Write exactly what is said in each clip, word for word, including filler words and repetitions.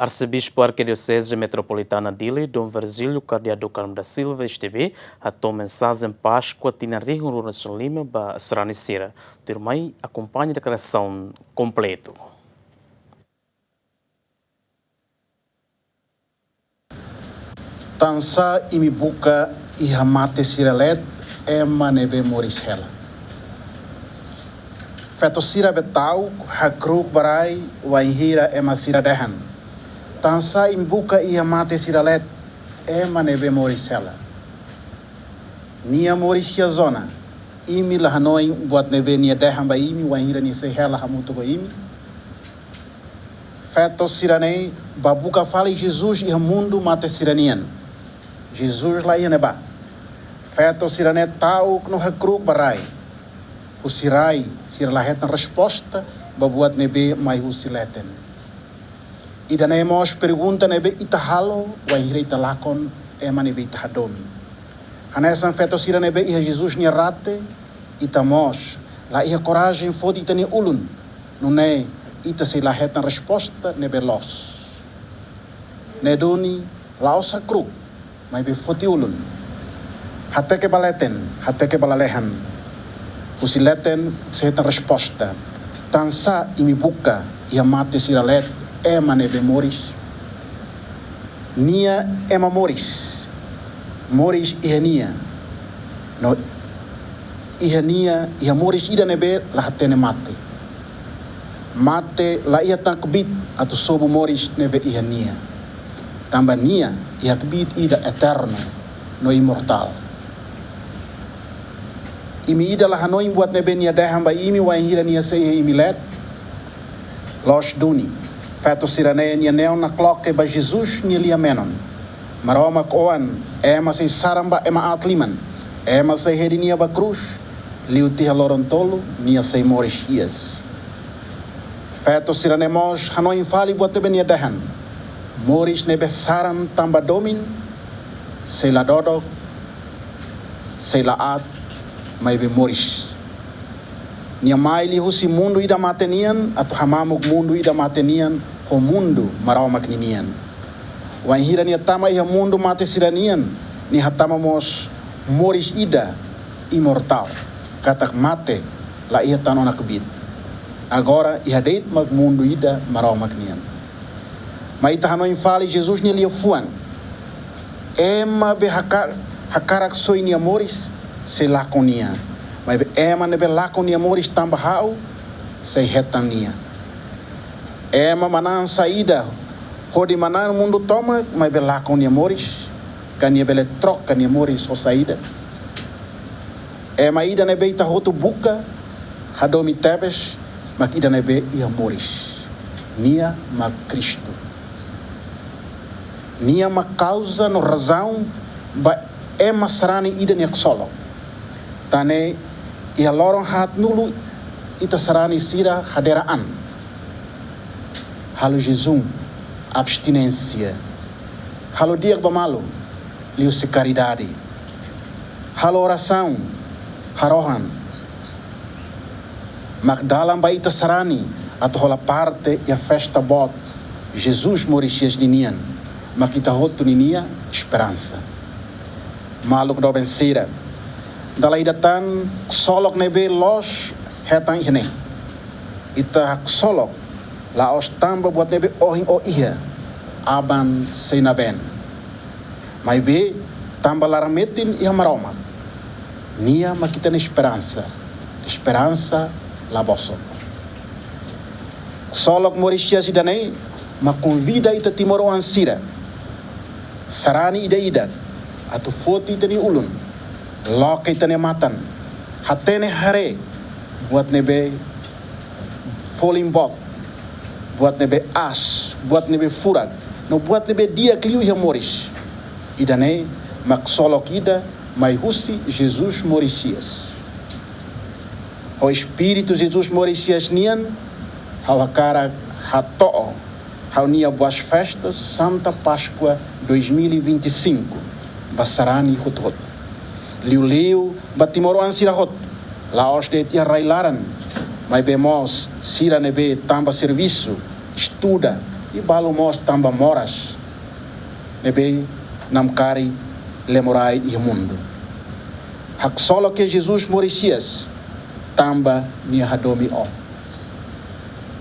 Arsebispu Arkidioseze Metropolitana Dili, Dom Virgílio Cardeal do Carmo da Silva, S D B, hato'o mensajen Páskua tinan rihun rua ruanulu-resin-lima ba sarani sira. Tuirmai akompaña deklarasaun kompletu. Tansá imi buka iha mate sira leet ema ne'ebé moris hela? Feto sira be ta'uk, hakru'uk ba rai wainhira ema sira dehan: Tansá imi buka iha mate sira leet ema ne'ebé moris hela? Nia moris iha zona. Imi la hanoin buat ne'ebé nia dehan ba imi wainhira nia sei hela hamutuk ho imi? Feto sira-ne'e bá buka fali Jesus iha mundu mate sira-nian. Jesus la iha ne'ebá. Feto sira-ne'e ta'uk no hakru'uk ba rai. Husi rai, sira la hetan resposta ba buat ne'ebé mai husi leten. Ida-ne'e mós pergunta ne'ebé ita halo wainhira ita lakon ema ne'ebé ita hadomi. Hanesan feto sira ne'ebé iha Jesus nia rate, ita mós la iha korajen foti ita-nia ulun, nune'e ita sei la hetan resposta ne'ebé loos. Ne'e duni, la'ós hakru'uk, maibé foti ulun. Hateke ba leten, hateke ba lalehan. Husi leten sei hetan resposta. Tansá imi buka iha mate sira leet ema ne'ebé moris? Nia ema moris. Moris iha nia. No iha nia, iha moris ida ne'ebé la hatene mate. Mate la iha tan kbiit atu sobu moris ne'ebé iha nia. Tanba nia iha kbiit ida eternu no imortál. Imi ida la hanoin buat ne'ebé nia dehan ba imi wainhira nia sei iha imi leet? Loos duni, feto sira-ne'e nia neon nakloke ba Jesus nia lia-menon. Maromak oan, ema sei saran ba ema aat liman, ema sei hedi nia ba krús, liu tiha loron tolu nia sei moris hi'as. Feto sira-ne'e mós hanoin fali buat ne'ebé nia dehan. Moris ne'ebé saran tanba domin, sei la dodok, sei la aat, maibé moris. Nia mai liuhusi mundu ida mate nian, atu hamamuk mundu ida mate nian ho mundu Maromak ninian. Wainhira nia tama iha mundu mate sira-nian, nia hatama mós moris ida imortál, katak mate la iha tan ona kbiit. Agora iha de'it mak mundu ida Maromak nian. Mai ita hanoin fali Jesus nia liafuan. Ema be haka-, hakarak soi nia moris, sei lakon nia. Maibé ema ne'ebé lakon nia moris tanba ha'u, sei hetan nia. Ema manán saida, hodi manán mundu tomak, maibé lakon nia moris, ka nia bele troka nia moris ho saida? Ema ida ne'ebé ita hotu buka, hadomi tebes, mak ida ne'ebé iha moris. Nia mak Kristu. Nia mak kauza no razaun ba ema sarani ida nia ksolok. Tan ne'e iha loron haatnulu ita sarani sira hadeer an. Halo jejún, abstinénsia. Halo di'ak ba malu, liuhusi karidade. Halo orasaun, harohan. Mak dalan ba ita sarani atu hola parte iha festa boot Jesus moris hi'as ninian, mak ita hotu ninia esperansa. Maluk doben sira, dala ida tan ksolok ne'ebé loos hetan iha ne'e. Ita haksolok la'ós tanba buat ne'ebé ohin ó iha, aban sei nabeen. Maibé tanba laran metin iha Maromak. Nia mak ita-nia esperansa. Esperansa la bosok. Ksolok moris hi'as ida-ne'e mak konvida ita timoroan sira, sarani ida-idak, atu foti ita-nia ulun, loke ita-nia matan, hatene haree buat ne'ebé folin boot, buat ne'ebé aas, buat ne'ebé furak, no buat ne'ebé di'ak liu iha moris. Ida-ne'e mak ksolok ida mai husi Jesus moris hi'as. Ho espíritu Jesus moris hi'as nian, ha'u hakarak hato'o ha'u-nia boas festas Santa Páscoa dois mil e vinte e cinco ba sarani hotu-hotu. Liuliu ba timoroan sira hotu, la'ós de'it iha rai-laran, maibé mós sira ne'ebé tanba servisu, estuda, I balu mós tanba moras ne'ebé namkari lemo-rai iha mundu. Haksolok Jesus moris hi'as tanba nia hadomi ó.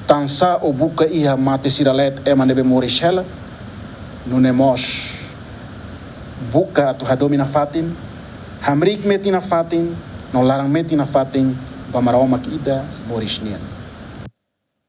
Tansá ó buka iha mate sira leet ema ne'ebé moris hela, nune'e mós buka atu hadomi nafatin, hamriik metin nafatin, no laran metin nafatin ba Maromak ida moris nian.